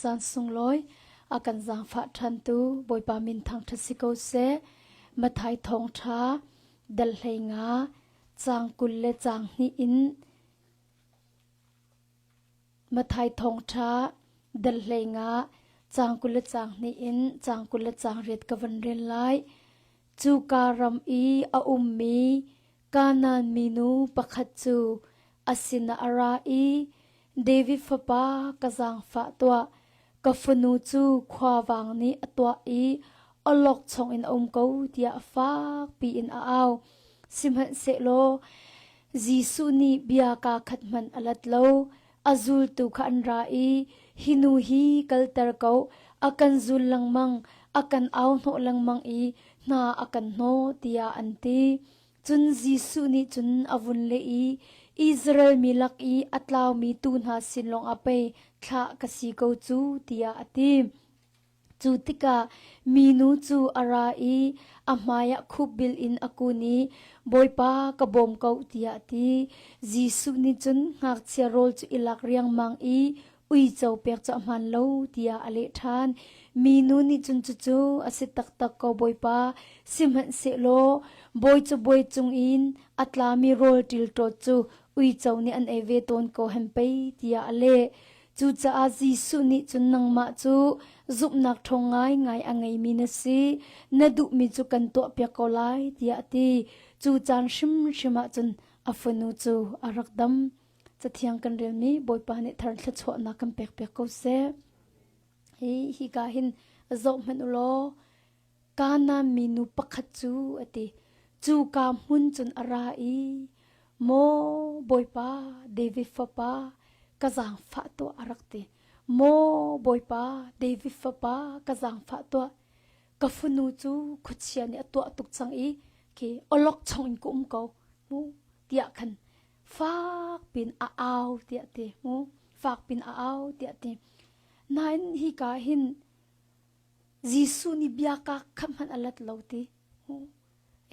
Caan sunglawi a kan zaangfah ṭhantu Bawipa min thangṭhat si ko seh. Matthai thawngṭha dal 15 caang 20 le caang hnih in Matthai thawngṭha dal 15 caang 20 le caang hnih in caang 20 le caang riat ka van rel lai. Cuka ram i a ummi Kanaan minu pakhat cu a sinah a ra i David fapa ka zaangfah tuah, ka fanu cu khuavang nih a tuah i awlokchong in a um ko tiah fakpi in a au. Sihmanhsehlaw Jesuh nih bia kaa khat hmanh a lat lo. A zultu kha an ra i hi nu hi kalter ko, a kan zul lengmang, a kan au hnawh lengmang i hna a kan hnawh tiah an ti. Cun Jesuh nih cun a vun leh i Israel mi lak i a tlaumi tuu hna sin lawngah pei thlah ka si ko cu tiah a ti. Cu tikah minu cu a ra i a hmaiah khupbil in a kun i Bawipa ka bawm ko tiah a ti. Jesuh nih cun ngakchia rawl cu i lak riangmang i uico pek cu a hmaan lo tiah a leh ṭhan. Minu nih cun cucu a si taktak ko Bawipa, sihmanhsehlaw bawi cu bawi cungin a tlami rawl ṭilṭawt cu uico nih an ei ve tawn ko hen pei tiah a leh. Cucaah Jesuh nih cun nangmah cu zumhnak ṭhawng ngaingai a ngeimi na si, na duhmi cu kan tuahpiak ko lai tiah a ti. Cu caan hrimhrim ah cun a fanu cu a rak dam. Cathiang kan relmi Bawipa nih thar thluachuahnak kan pekpiak ko seh. Hi hika hin zoh hmanh u law Kanaan minu pakhat cu a ti. Cu ka hmun cun a ra i Maw Bawipa David fapa ka zaangfah tuah a rak ti. Maw Bawipa David fapa ka zaangfah tuah. Ka fanu cu khuachia nih a tuah tuk cang i khi awlokchong in ka um ko mu tiah khan fak pin a au tiah ti mu fak pin a au tiah ti. Nain hika hin Jesuh nih bia ka khat hmanh a lat lo ti.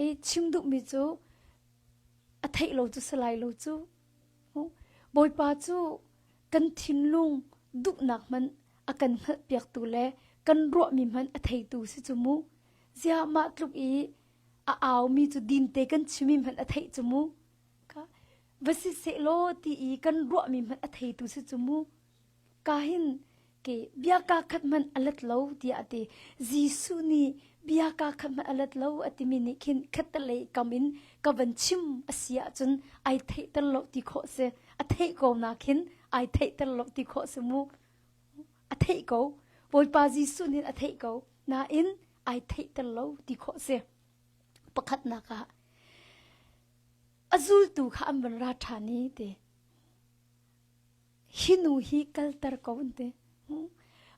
E chim duhmi cu a theih lo cu si lai lo cu. Bawipa cu kan thinlung duhnak hmanh a kan hngalhpiaktu le kan ruahmi hmanh a theitu si cu mu. Ziah mah tluk i a aumi cu dinte kan chimmi hmanh a theih cu mu. Va si sehlaw ti i kan ruahmi hmanh a theitu si cu mu. Ka hin ke bia kaa khat hmanh a let lo tiah a ti. Jesuh nih bia kaa khat hmanh a let lo a timi nih khin khattelei kam in ka van chim a si ahcun ai theihter lo ti khawh si. A theih ko na khin ai theihter lo ti khawh si mu. A theih ko. Bawipa Jesuh nih a theih ko. Nain ai theihter lo ti khawh si. Pakhatnak ah a zultu kha an van ra ṭhan i ti. Hi nu hi kalter ko an ti.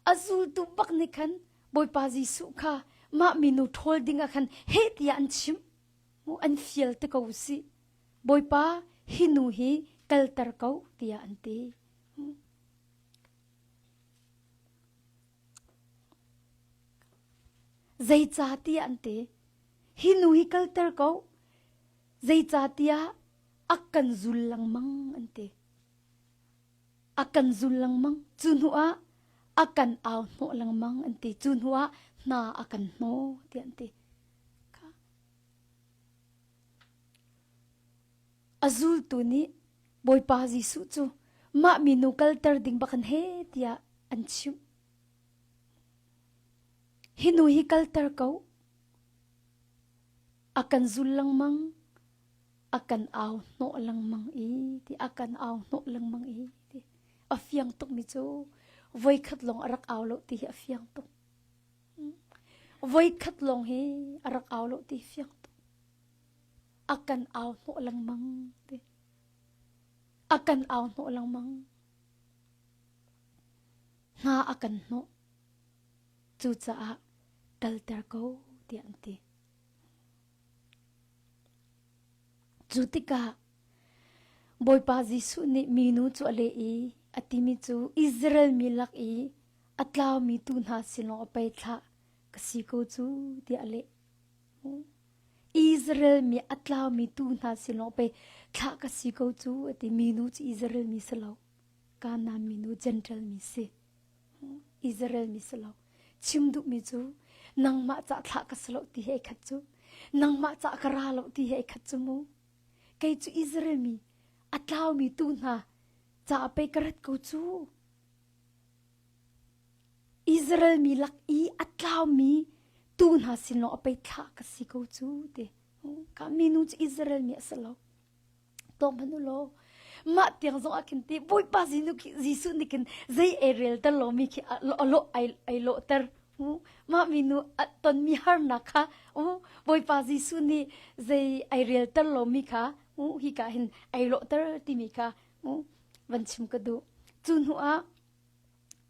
A zultu bak nih khan Bawipa Jesuh kha mah minu ṭhawl ding ah khan heh tiah an chimh. An fial te ko sih. Bawipa hi nu hi kalter ko tiah an ti. Zeicahtiah an ti. Hi nu hi kalter ko. Zeicahtiah a kan zul lengmang an ti. A kan zul lengmang. Cu hnu ah a kan au hnawh lengmang an ti. Cu hnu ah hna a kan hnawh tiah an ti. A zultu nih Bawipa Jesuh cu mah minu kalter ding bak an he tiah an chimh. Hi nu hi kalter ko. A kan zul lengmang. A kan au hnawh lengmang i ti a kan au hnawh lengmang i ti a fiang tuk mi cu voikhat lawng a rak au lo ti hi a fiang tuk. Voikhat lawng hi a rak au lo ti fiang tuk. A kan au hnawh lengmang ti. A kan au hnawh lengmang. Hna a kan hnawh. Cucaah kalter ko tiah an ti. Cu tikah Bawipa Jesuh nih minu cu a leh i a timi cu Israel mi lak i a tlaumi tuu hna sin lawng a pei thlah ka si ko cu tiah a leh. Israel mi a tlaumi tuu hna sin lawng pei thlah ka si ko cu a ti. Minu cu Israel mi si lo. Kanaan minu Gentile mi si. Israel mi si lo. Chim duhmi cu nangmah cah thlah ka si lo ti he khat cu. Nangmah cah ka ra lo ti he khat cu mu. Kei cu Israel mi a tlaumi tu hna caah pei ka rat ko cu. Israel mi lak i a tlaumi tu hna sin lawng a pei thlah ka si ko cu ti. Ka minu cu Israel mi a si lo. Tawk hmanh u law mah tiang zong ah khin ti Bawipa Jesuh nih khin zei ei rel ter lomi khi a lawh ai lawhter. Mah minu a tonmi harnak kha Bawipa Jesuh nih zei ai rel ter lomi kha hika hin ai lawhter timi kha van chim ka duh. Cu hnu ah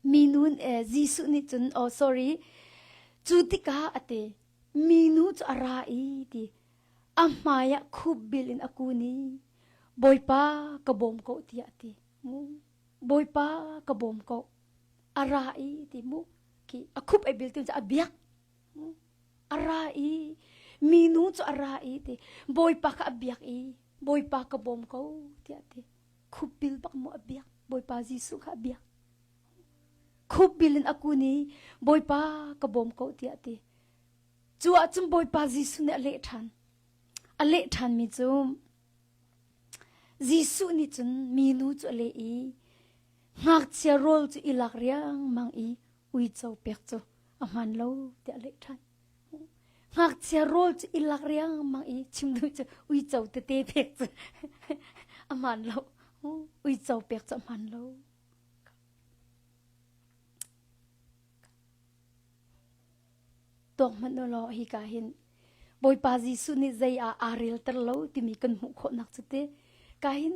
minu Jesuh nih cun oh sorry cu tikah a ti minu cu a ra i ti a hmai ah khup bil in a kun i Bawipa ka bawm ko tiah a ti. Bawipa ka bawm ko. A ra i ti mu khi a khup ai bil tu cu a biak. A ra i minu cu a ra i ti Bawipa kha a biak i Bawipa ka bawm ko tiah a ti. Khup bil bak mu a biak. Bawipa Jesuh kha a biak. Khup bil in a kun i Bawipa ka bawm ko tiah a ti. Cu ahcun Bawipa Jesuh nih a leh ṭhan. A leh ṭhanmi cu Jesuh nih cun minu cu a leh i ngakchia rawl cu i lak riangmang i uico pek cu a hmaan lo tiah a leh ṭhan. Ngakchia rawl cu i lak riangmang i chim duh cu uico tete pek cu a hmaan lo. Uico pek cu a hmaan lo. Tuak hmanh u law hika hin Bawipa Jesuh nih zei ah aa relter lo timi kan hmuh khawhnak cu ti ka hin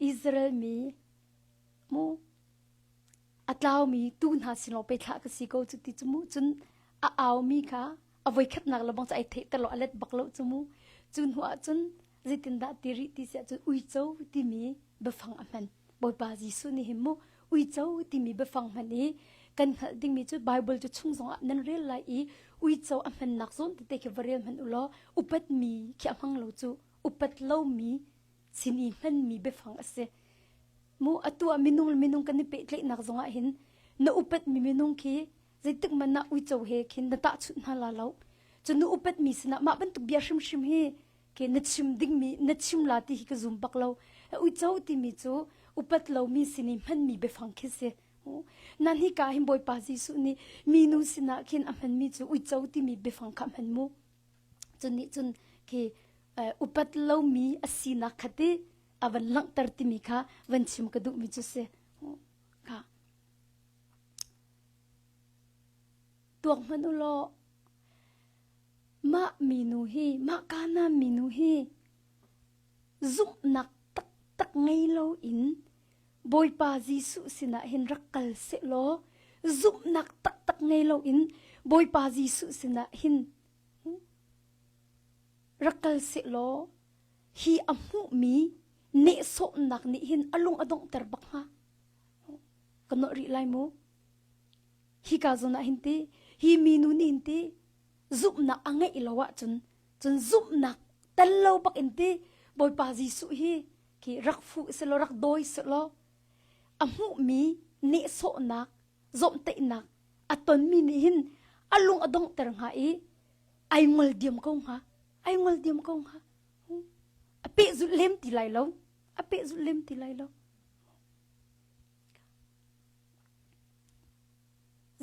Israel mi mu a tlaumi tu hna sin lawng pe thlah ka si ko cu ti cu mu cun a aumi kha a voikhatnak le bang cu ai theihter lo a let bak lo cu mu cu hnu ah cun zeitindah ti rih ti siah cun uico timi biafang a hman Bawipa Jesuh nih hin mu uico timi biafang hman i kan hngalh dingmi cu Bible cu chung zongah nan rel lai i uico a hmannak zawn tete khi va rel hmanh u law upatmi khi a hmang lo cu upat lomi sin i hmanmi biafang a si. Mu atu ah minung le minung kan i pehtlaihnak zongah hin na upatmi minung khi zeitik man ah uico he khin na tahchunh hna la lo. Cun na upatmi sinah mah bantuk bia hrimhrim hi ke na chim dingmi na chim la ti hi ka zum bak lo uico timi cu upat lomi sin i hmanmi biafang khi si nan hi ka hin bawipa Jesuh nih minu sinah khin a hmanmi cu uico timi biafang kha hman mu cun nih cun khi upat lomi a sinak kha ti a van langhter timi kha van chim ka duhmi cu si kha tuak hmanh u law Mah minu hi, mah Kanaan minu hi zumhnak taktak ngei loin Bawipa Jesuh sinah hin rak kal sehlaw zumhnak taktak ngei loin Bawipa Jesuh sinah hin rak kal sehlaw hi a hmuhmi nehsawhnak nih hin a lung a donghter bak hnga. Ka nolh rih lai mu. Hika zawn ah hin ti, hi minu nih hin ti, zumhnak a ngeih lo ahcun cun zumhnak tel lo bak in ti Bawipa Jesuh hi khi rak fuh selaw rak dawi selaw a hmuhmi nehsawhnak zawmhtaihnak a tonmi nih hin a lung a donghter hnga i ai ngol diam ko hnga ai ngol diam ko hnga a pehzulh lem ti lai lo a pehzulh lem ti lai lo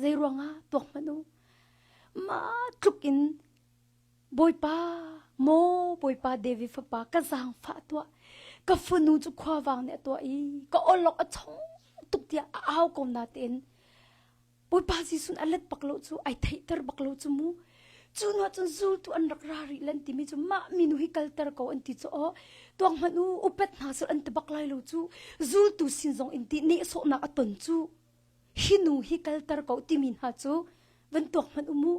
Zei ruangah tuak hmanh u. Mah tluk in Bawipa, maw Bawipa David fapa ka zaangfah tuah. Ka fanu cu khuavang nih a tuah i ka awlok a chong tuk tiah a au ko natein Bawipa Jesuh a let bak lo cu ai theihter bak lo cu mu. Cu hnu cun zultu an rak ra rih lan timi cu mah minu hi kalter ko an ti cu aw tuak hmanh u upat hna sul an ti bak lai lo cu zultu sin zong in ti nehsawhnak a ton cu hi nu hi kalter ko timi hna cu van tuak hmanh u mu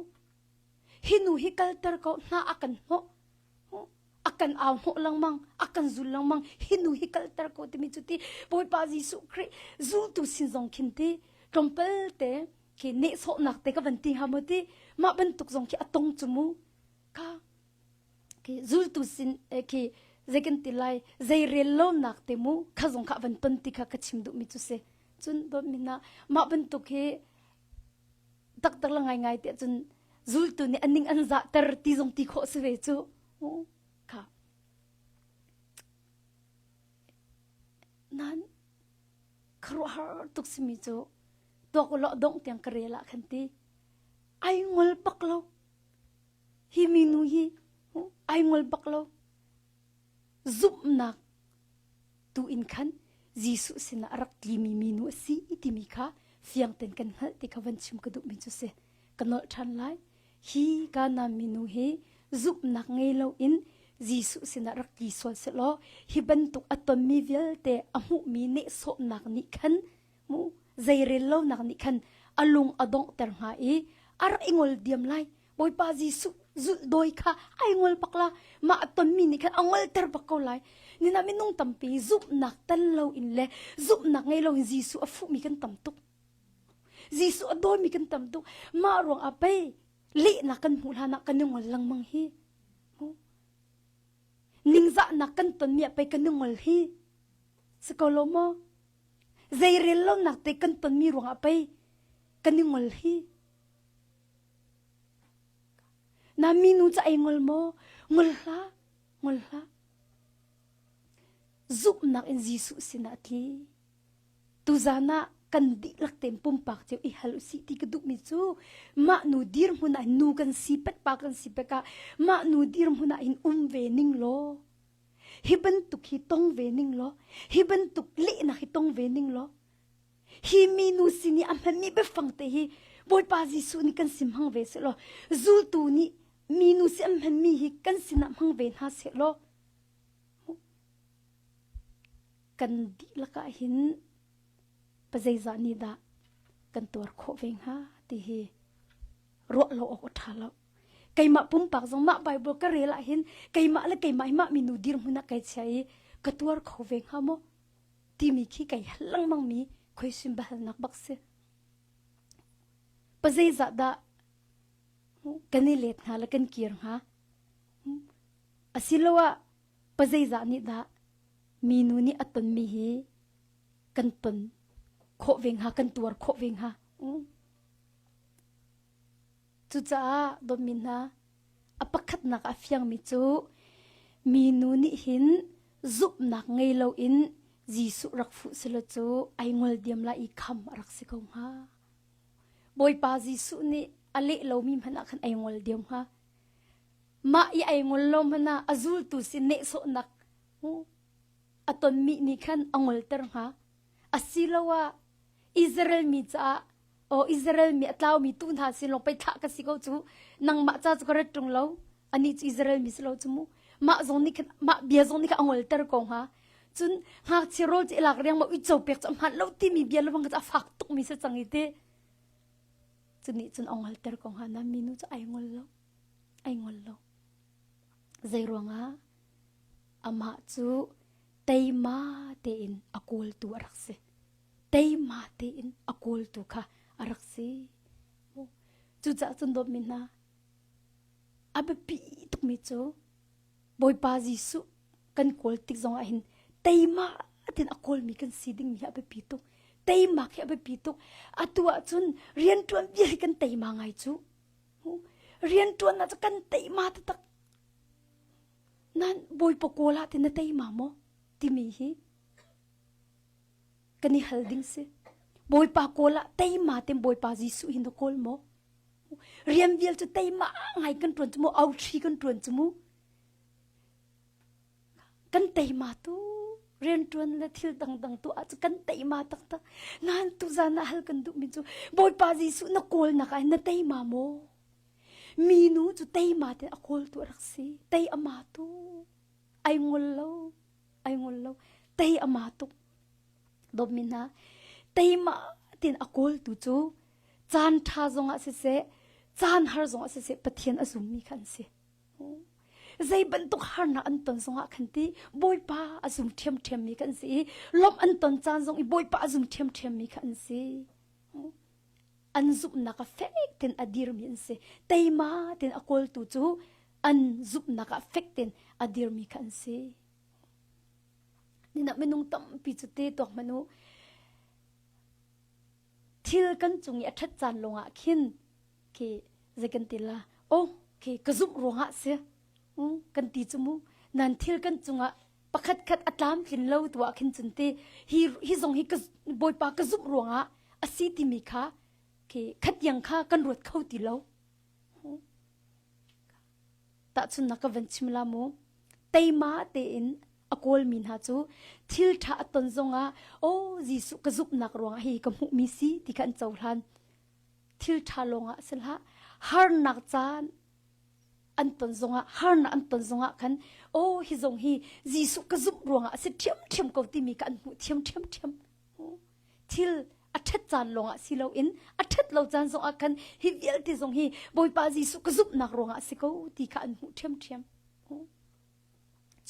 hi nu hi kalter ko hna a kan hnawh a kan au hnawh lengmang a kan zul lengmang hi nu hi kalter ko timi cu ti Bawipa Jesuh Khrih zultu sin zong khin ti tlawmpal te khi nehsawhnak te ka van ti hnga maw ti mah bantuk zong khi a tong cu mu kha khi zultu sin khi zei kan ti lai zei rel lonak te mu kha zong kha van ton ti kha ka chim duhmi cu si cun dawt min ah mah bantuk hi. Taktak la ngaingai tiah cun zultu nih an ning an zahter ti zong ti khawh si ve cu. Kha. Nan khuaruahhar tuk simi cu tuak ulaw dongh tiang ka rel ah khan ti. Ai ngol bak lo. Hi minu hi ai ngol bak lo. Zumhnak tu in khan Jesuh sinah a rak tlimi minu a si timi kha fiang tein kan hngalh ti kha van chim ka duhmi cu si. Ka nolh ṭhan lai. Hi Kana minu hi zumhnak ngei loin Jesuh sinah rak tli sual sehlaw hi bantuk a tonmi vialte a hmuhmi nehsawhnak nih khan mu zeirel lonak nih khan a lung a donghter hnga i a rak i ngol diam lai. Bawipa Jesuh zulh dawi kha ai ngol bak la mah a tonmi nih khan a ngolter bak ko lai. Nina minung tampi zumhnak tel loin le zumhnak ngei loin Jesuh a fuhmi kan tam tuk. Jesuh a dawimi kan tam tuk. Mah ruang ah pei lehnak kan hmuh hlan ah kan i ngol lengmang hi. Ningzahnak kan tonmi ah pei kan i ngol hi. Si ko lo maw? Zeirel lonak te kan tonmi ruang ah pei kan i ngol hi. Na minu ca ei ngol maw? Ngol hlah, ngol hlah. Zumhnak in Jesuh sinah a tli. Tuzan ah kan dihlak tein pumpak cio i hal usih ti ka duhmi cu mah nu dirhmun ah nu kan si pek pa kan si pek ah mah nu dirhmun ah hin um ve ning law hi bantuk hi tong ve ning law hi bantuk lehnak hi tong ve ning law hi minu sin i a hmanmi biafang te hi Bawipa Jesuh nih kan sim hmang ve seh law zultu nih minu si an hmanmi hi kan sinah hmang ve hna seh law kan dihlak ah hin pazeizah nih dah kan tuar khawh ve hnga ti hi ruah lo awk a ṭha lo. Keimah pumpak zong mah Bible ka rel ah hin keimah le keimah hi mah minu dirhmun ah kai chia i ka tuar kho ve hnga maw timi khi kai hal lengmang mi khuaisim biahalnak bak si. Pazeizah dah kan i let hnga le kan kir hnga? Asiloah pazeizah nih dah minu nih a tonmi hi kan ton khawh ve hnga, kan tuar khawh ve hnga? Cucaah dawtmi hna, a pakhatnak a fiangmi cu minu nih hin zumhnak ngei loin Jesuh rak fuh selaw cu ai ngol diam lai i kham a rak si ko hnga. Bawipa Jesuh nih a leh lomi hmanh ah khan ai ngol diam hnga. Mah i ai ngol lo hmanh ah a zultu sin nehsawhnak a tonmi nih khan a ngolter hnga. Asiloah Israel mi caah aw Israel mi a tlaumi tu hna sin lawng pei thlah ka si ko cu nangmah ca cu ka rat ṭung lo anih cu Israel mi si lo cu mu mah zong nih khan mah bia zong nih khan a ngolter ko hnga cun ngakchia rawl cu i lak riang ma uico pek cu a hmaan lo timi bia lebang kha a fak tukmi si cang i ti cu nih cun a ngolter ko hnga na minu cu ai ngol lo ai ngol lo zei ruangah amah cu teima tein a kawltu a rak si teima tein a kawltu kha a rak si. Cucaah cun dawtmi hna, a biapi tukmi cu Bawipa Jesuh kan kawl tik zong ah hin teima tein a kawlmi kan si dingmi hi a biapi tuk. Teimak hi a biapi tuk. Atu ahcun rianṭuan vial hi kan teima ngai cu. Rianṭuan ah cu kan teima taktak. Nan Bawipa kawl ah ti na teima maw? timi hi kan i hal ding si. Bawipa kawl ah teima ten Bawipa Jesuh hi na kawl maw? Rian vial cu teima ngai kan tuan cu mu, authri kan tuan cu mu. Kan teima tu rian tuan le thil dangdang tu ah cu kan teima taktak. Nan tu zan ah hal kan duh mi cu Bawipa Jesuh na kawl nak ah na teima maw? Minu cu teima ten a kawl tu a rak si. Tei ama tu. Ai ngol lo. Ai ngol lo. Tei ama tuk. Dawtmi hna, teimah tiin a kawltu cu caan ṭha zongah siseh, caan har zongah siseh Pathian a zummi kha an si. Zei bantuk harnak an ton zongah khan ti Bawipa a zum ṭhiamṭhiammi kha an si i lawmh an ton caan zong i Bawipa a zum ṭhiamṭhiammi kha an si. An zumhnak a fek tein a dirmi an si. Teima tein a kawltu cu an zumhnak ah fek tein a dirmi kha an si. Nina minung tampi cu te tuak hmanh u. Thil kan cung i a ṭhat caan lawngah khin Khi zei kan ti la? Oh, khi ka zumh ruangah si. Kan ti cu mu. Nan thil kan cungah pakhat khat a tlamtlin lo tu ah khin cun ti hi hi zong hi ka Bawipa ka zumh ruangah a si timi kha khi khatiang kha kan ruat kho ti lo. Tahchunhnak ka van chim la mu. Teima tein a kawlmi hna cu thil ṭha a ton zongah aw Jesuh ka zumhnak ruangah hi ka hmuhmi si ti kha an cohlan. Thil ṭha lawngah si hlah. Harnak caan an ton zongah harnak an ton zongah khan aw hi zong hi Jesuh ka zumh ruangah a si ṭhiamṭhiam ko timi kha an hmuh thiam ṭhiamṭhiam. Thil a ṭhat caan lawngah si loin a ṭhat lo caan zongah khan hi vialte zong hi Bawipa Jesuh ka zumhnak ruangah a si ko ti kha an hmuh ṭhiamṭhiam.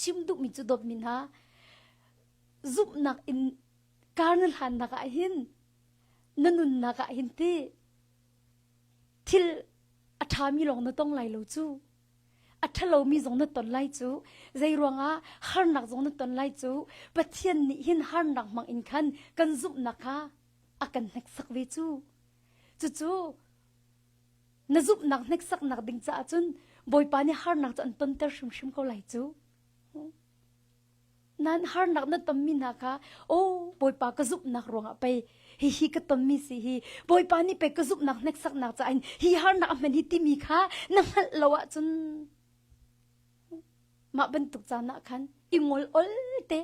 Chim duhmi cu dawtmi hna zumhnak in kar na hlannak ah hin na nunnak ah hin ti thil a ṭhami lawng na tong lai lo cu. A ṭhalomi zong na ton lai cu. Zei ruangah harnak zong na ton lai cu. Pathian nih hin harnak hmang in khan kan zumhnak kha a kan hneksak ve cu. Cucu na zumhnak hneksaknak ding caah cun Bawipa nih harnak cu an tonter hrimhrim ko lai cu. Nan harnak na tonmi hna kha aw Bawipa ka zumhnak ruangah pei hihi ka tonmi si hi Bawipa nih pei ka zumhnak hneksaknak caah hin hi harnak a hman hi timi kha na hngalh lo ahcun mah bantuk caan ah khan i ngol ol te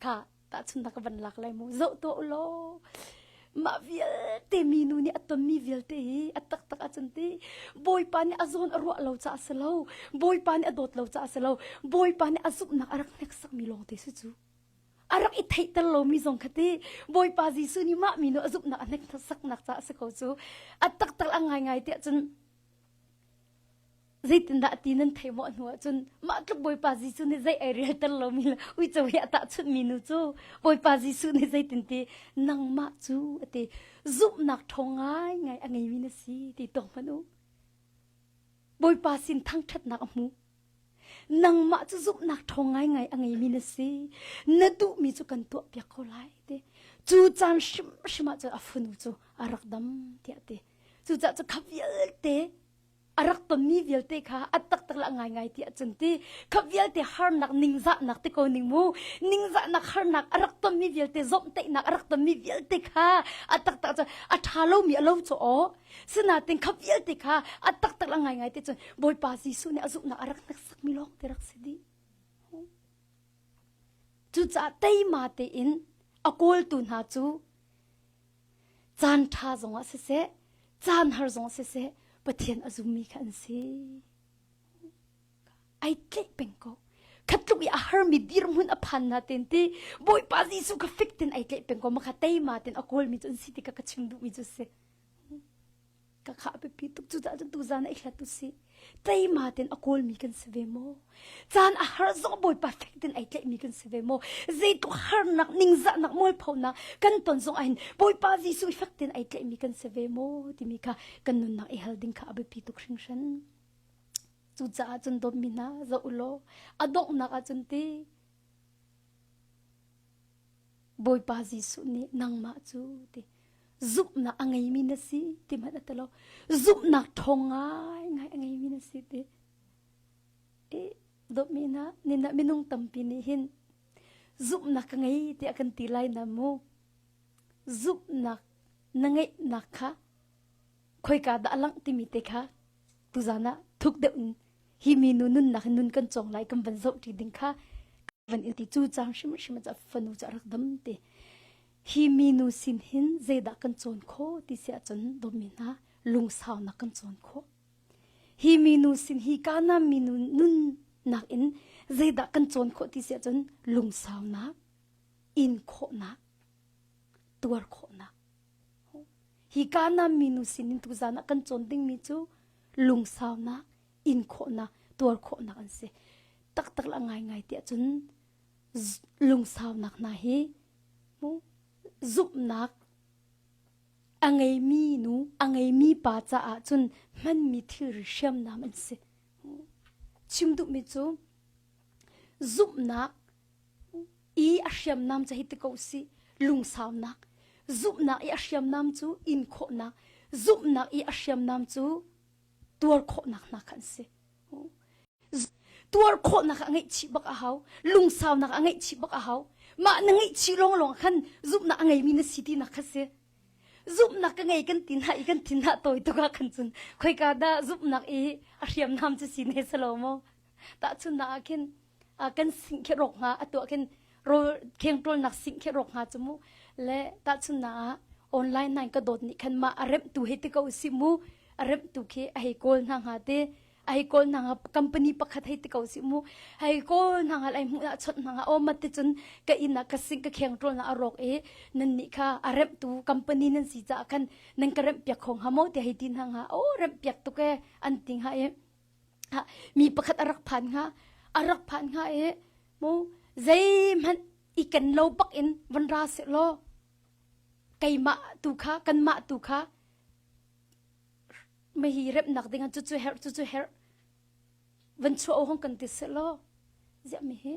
kha tahchunhnak ka van lak lai mu zoh tuah u law mah vialte minu nih a tonmi vialte hi a taktak ahcun ti Bawipa nih a zawn a ruah lo caah si lo Bawipa nih a dawt lo caah si lo Bawipa nih a zumhnak a rak hneksakmi lawngte si cu a rak i theihter lomi zong kha ti Bawipa Jesuh nih mah minu a zumhnak a hneksaknak caah si ko cu a taktak a ngaingai tiah cun Zeitindah ti nan thei maw hnu ahcun mah tluk Bawipa Jesuh nih zei ai relter lomi le uico hi a tahchunhmi nu cu Bawipa Jesuh nih zeitin ti nangmah cu a ti zumhnak ṭhawng ngaingai a ngeimi na si ti tuak hmanh u. Bawipa sin thangṭhatnak a hmu. Nangmah cu zumhnak ṭhawng ngaingai a ngeimi na si. Na duhmi cu kan tuahpiak ko lai ti. Cu caan hrimhrim ah cun a fanu cu a rak dam tiah a ti. Cucaah cu kha vialte a rak tonmi vialte kha a taktak le a ngaingai ti ahcun ti kha vialte harnak ningzahnak ti ko ning mu ningzahnak harnak a rak tonmi vialte zomhtaihnak a rak tonmi vialte kha a taktak cu a ṭha lomi a lo cu aw sinain kha vialte kha a taktak le a ngaingai ti cun Bawipa Jesuh nih a zumhnak a rak hneksakmi lawng te rak si dih. Cucaah teima tein a kawltu hna cu Caan ṭha zongah siseh, caan har zongah siseh, Pathian a zummi kha an si. Ai tlaih peng ko. Kha tluk i a harmi dirhmun a phan na ten ti Bawipa Jesuh kha fik ten ai tlaih peng ko. Makha teima ten a kawlmi cu an si ti ka ka chim duhmi cu si. Ka kha a biapi tuk cucaah cun tuzan ah i hlat usih. Teima tein a kawlmi kan si ve maw? Caan a har zong Bawipa fek tein ai tlaihmi kan si ve maw? Zeitluk harnak, ningzahnak, mualphonak kan ton zong ahhin Bawipa Jesuh i fek tein ai tlaihmi kan si ve maw? timi kha kan nunnak i hal ding kha a biapi tuk hringhran. Cucaah cun dawtmi hna zoh u law a donghnak ahcun ti Bawipa Jesuh nih nangmah cu ti zumhnak a ngeimi na si ti hmanh a ti lo. Zumhnak ṭhawng ngaingai a ngeimi na si ti. I dawtmi hna, nina minung tampi nih hin zumhnak ka ngei tiah kan ti lai na mu. Zumhnak na ngeihnak kha khoika dah a langh timi te kha tuzan ah thuk deuh in hi minu nunnak in nun kan cawng lai kan van zoh ṭi ding kha van in ti cu cang hrimhrim ah fanu cu a rak dam ti hi minu sin hin zeidah kan cawn khawh ti si ahcun dawtmi hna lungsaunak kan cawn khawh hi minu sin hi kana minu nunnak in zeidah kan cawn khawh ti si ahcun lungsaunak in khawhnak tuar khawhnak Hi Kana minu sinin tuzan ah kan cawn dingmi cu lungsaunak, in khawhnak, tuar khawhnak an si. Taktak la ngaingai tiah cun lungsaunak hna hi mu zumhnak a ngeimi nu, a ngeimi pa caah cun hmanmi thilri hriamnam an si. Chim duhmi cu zumhnak i a hriamnam cu hei ti ko sih lungsaunak zumhnak i a hriamnam cu in khawhnak. Zumhnak i a hriamnam cu tuar khawhnak hna kha an si. Tuar khawhnak a ngeihchih bak a hau. Lungsaunak a ngeihchih bak a hau. Mah na ngeihchih lawnglawng khan zumhnak a ngeimi na si tinak kha si. Zumhnak ka ngei kan ti hna i kan thin ah tawi tuk ah khan cun khoika dah zumhnak i a hriamnam cu si ne selo maw? Tahchunhnak ah khin kan sing khi rawk hnga atu ah khin rawl kheng ṭawlnak sing khi rawk hnga cu mu le tahchunhnak ah online nine ka dawt nih khan mah a remhtu hei ti ko usih mu a remhtu khi a hei kawl hna hnga te a hei kawl hna hnga company pakhat hei ti ko usih mu hei kawl hna hnga ai hmuh ah chawnh hna hnga aw mat ti cun ka inn ah ka sing ka kheng ṭawlnak a rawk i nan nih kha a remhtu company nan si caah khan nan ka remh piak kho hnga maw ti hei ti hna hnga aw remh piak tuk e an ti hnga i mi pakhat a rak phan hnga a rak phan hnga i mu zeihmanh i ken lo bak in van ra seh law keimah tu kha kanmah tu kha mahi remnak ding cu cu herh cu cu herh van chuah hong kan ti seh law ziah mi hi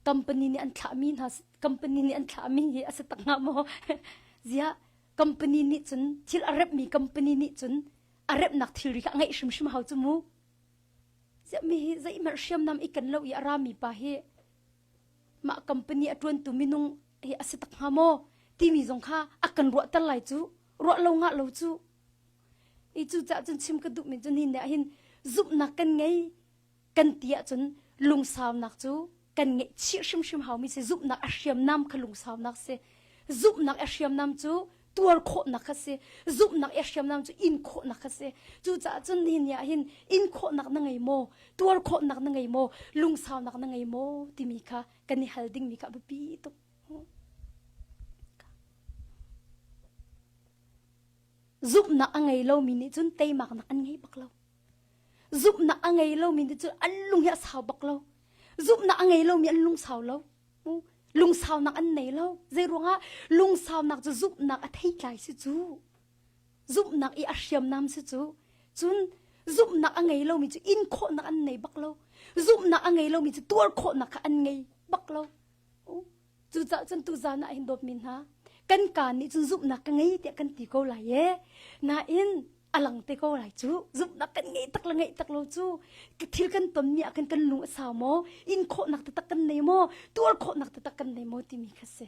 company nih an thlahmi hna company nih an thlahmi hi a si tak hnga maw ziah company nih cun thil a remmi company nih cun a remnak thilri kha a ngeih hrimhrim hau cu mu ziah mi hi zeihmanh hriamnam i ken lo i a rami pa hi mah company a ṭuantu minung hi a si tak hnga maw timi zong kha a kan ruahter lai cu ruah lo ngah lo cu i cu cah cun chim ka duhmi cu ni ne ah hin zumhnak kan ngei kan ti ahcun lungsaunak cu kan ngeihchih hrimhrim haumi si zumhnak a hriamnam kha lungsaunak si zumhnak a hriamnam cu tuar khawhnak kha si zumhnak a hriamnam cu in khawhnak kha si cucaah cun nihin ni ah hin in khawhnak na ngei maw tuar khawhnak na ngei maw lungsaunak na ngei maw timi kha kan i hal dingmi kha a biapi tuk zumhnak a ngei lomi nih cun teimaknak an ngei bak lo Zumhnak a ngei lomi nih cun an lung hi a sau bak lo. Zumhnak a ngei lomi an lung sau lo. Lungsaunak an nei lo. Zei ruangah lungsaunak cu zumhnak a theitlai si cu. Zumhnak i a hriamnam si cu. Cun zumhnak a ngei lomi cu in khawhnak an nei bak lo. Zumhnak a ngei lomi cu tuar khawhnak kha an ngei bak lo. Cucaah cun tuzan ah hin dawtmi hna, kan kaa nih cun zumhnak ka ngei tiah kan ti ko lai e. Nain a lang te ko lai cu. Zumhnak kan ngei tak le ngeih tak lo cu thil kan tonmi ah khan kan lung a sau maw? In khawhnak taktak kan nei maw? Tuar khawhnak taktak kan nei maw timi kha si.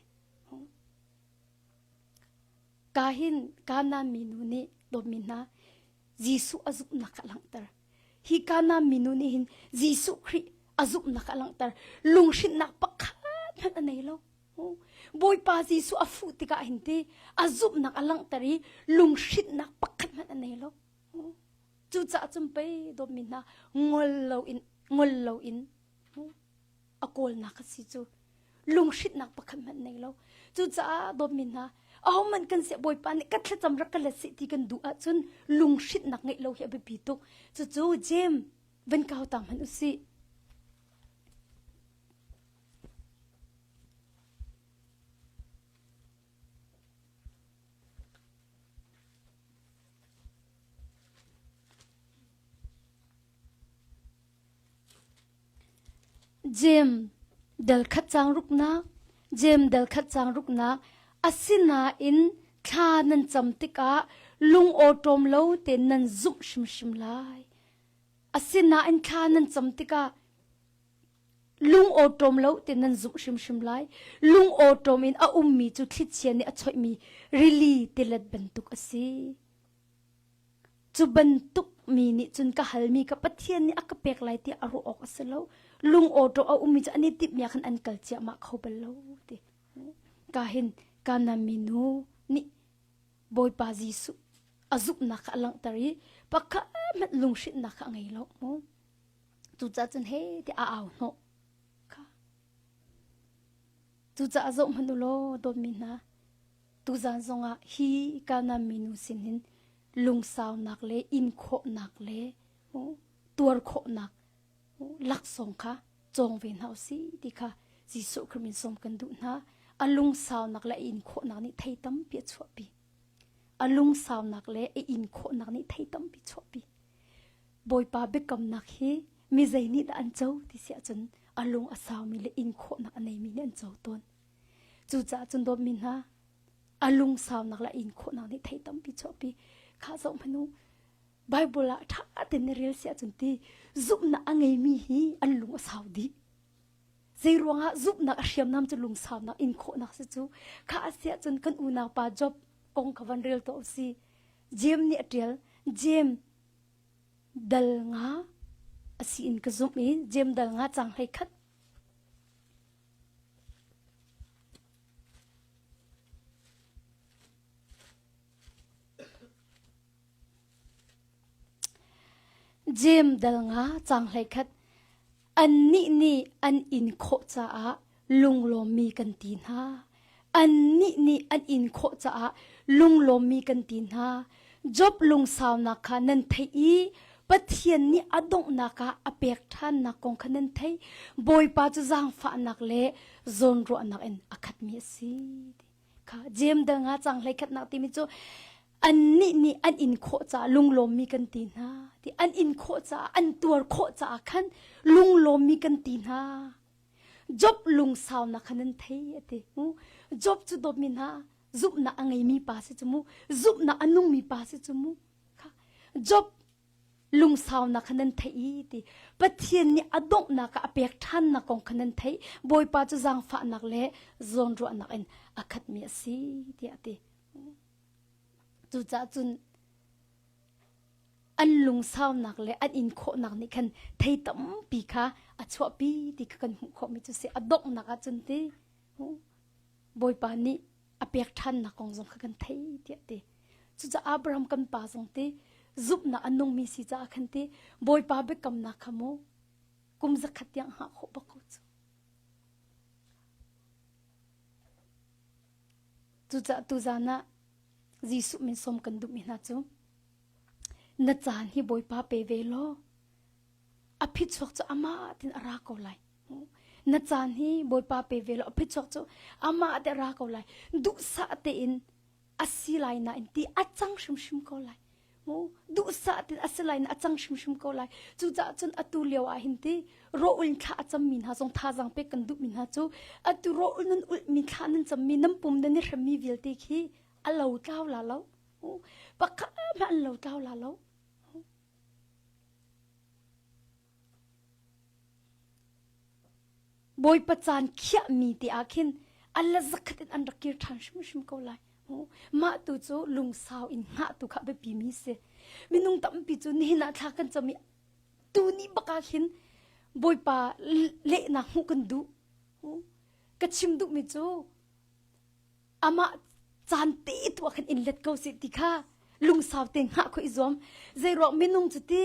Ka hin Kanaan minu nih dawtmi hna Jesuh a zumhnak kha a langhter. Hi Kanaan minu nih hin Jesuh Khrih a zumhnak a langhter. Lunghrinhnak pakhat hmanh a nei lo. Bawipa Jesuh a fuh tikah hin ti a zumhnak a langhter i lunghrinhnak pakhat hmanh a nei lo. Cucaah cun pei dawtmi hna ngol loin ngol loin a kawlnak a si cu lunghrinhnak pakhat hmanh nei lo cucaah dawtmi hna ahohmanh kan siah bawipa nih ka thlacam rak ka let seh ti kan duh ahcun lunghrinhnak ngeih lo hi a biapi tuk cucu Jeim van kau ta hmanh usih Jeim dal khat caang ruknak Jeim dal khat caang ruknak Asinain thla nan cam tikah lungawṭawm lo tein nan zumh hrimhrim lai. Asinain thla nan cam tikah lungawṭawm lo tein nan zumh hrimhrim lai. Lungawṭawm in a ummi cu thlichia nih a choihmi rili tilet bantuk a si. Cu bantuk mi nih cun ka halmi ka Pathian nih a ka pek lai tiah a ruah awk a si lo. Lungawṭaw a ummi cu an i timhmi ah khan an kal ciahmah kho bal lo ti. Ka hin Kanaan minu nih Bawipa Jesuh a zumhnak kha a langhter i pakhat hmanh lunghrinhnak kha a ngei lo mu. Cucaah cun he tiah a au hnawh kha. Cucaah zoh hmanh u law dawtmi hna Tuzan zongah hi Kanaan minu sin hin lungsaunak le inkhawhnak le tuar khawhnak laksawng kha cawng ve hna usih ti kha Jesuh Khrih min sawm kan duh hna. A lungsaunak le a inkhawhnak nih thei tampi a chuahpi. A lungsaunak le a inkhawhnak nih thei tampi chuahpi. Bawipa biakamnak hi mi zei nih dah an co ti si ahcun a lung a saumi le inkhawhnak a neimi nih an co tawn. Cucaah cun dawtmi hna, a lungsaunak le a in khawhnak nih thei tampi chuahpi. Kha zoh hmanh u. Bible ah ṭha tein na rel si ahcun ti zumhnak a ngeimi hi an lung a sau dih. Zei ruangah zumhnak a hriamnam cu lungsaunak in khawhnak si cu kha a si ahcun kan unau pa Job kong kha van rel tuah u si. Jeim nih a ṭial. Jeim dal nga a si in ka zumh i Jeim dal nga cang hlei khat. Jeim dal nga cang hlei khat Annih nih an in khawh caah lunglawmmi kan ti hna. Annih nih an in khawh caah lunglawmmi kan ti hna. Job lungsaunak kha nan theih i Pathian nih a donghnak ah a pek ṭhannak kong kha nan theih. Bawipa cu zaangfahnak le zawnruahnak in a khatmi a si. Kha Jeim dal nga cang hlei khatnak timi cu annih nih an in khawh caah lunglawmmi kan ti hna ti an in khawh caah an tuar khawh caah khan lunglawmmi kan ti hna Job lungsaunak kha nan thei a ti Job cu dawtmi hna zumhnak a ngeimi pa si cu mu zumhnak a nungmi pa si cu mu kha Job lungsaunak kha nan theih i ti Pathian nih a donghnak ah a pek ṭhannak kong kha nan theih Bawipa cu zaangfahnak le zawnruahnak in a khatmi a si tiah a ti Cucaah cun an lungsaunak le an in khawhnak nih khan thei tampi kha a chuahpi ti kha kan hmuh khawhmi cu si. A donghnak ah cun ti Bawipa nih a pek ṭhannak kong zong kha kan thei tiah ti. Cucaah Abraham kan pa zong ti zumhnak a nungmi si caah khan ti Bawipa biakamnak kha mu kum zakhat tiang hngah khawh bak ko cu. Cucaah tuzaan ah Jesuh min sawm kan duhmi hna cu na caan hi Bawipa pe ve law a phichuak cu amah tin a ra ko lai. Na caan hi Bawipa pe ve law a phichuak cu amah te a ra ko lai. Duhsah tein a si lai nain ti a cang hrimhrim ko lai. Duhsah tein a si lai na a cang hrimhrim ko lai. Cucaah cun atu lio ah hin ti rawh-ul thla a cammi hna zong thazaang pek kan duhmi hna cu atu rawh-ul nan ulhmi thla nan cammi nan pum nan i hremmi vialte khi a lo tlau la lo. Pakhat hmanh an lo tlau la lo. Bawipa caan khiahmi te ah khin a la zakhat in an rak kir ṭhan hrimhrim ko lai. Mah tu cu lungsau in hngah tu kha biapi mi si. Minung tampi cu nihin ah thla kan cam i tu ni bak ah khin Bawipa lehnak hmuh kan duh. Ka chim duhmi cu amah caan te tu ah khan in let ko seh ti kha lungsau te hngah kho i zuam zeiruang minung cu ti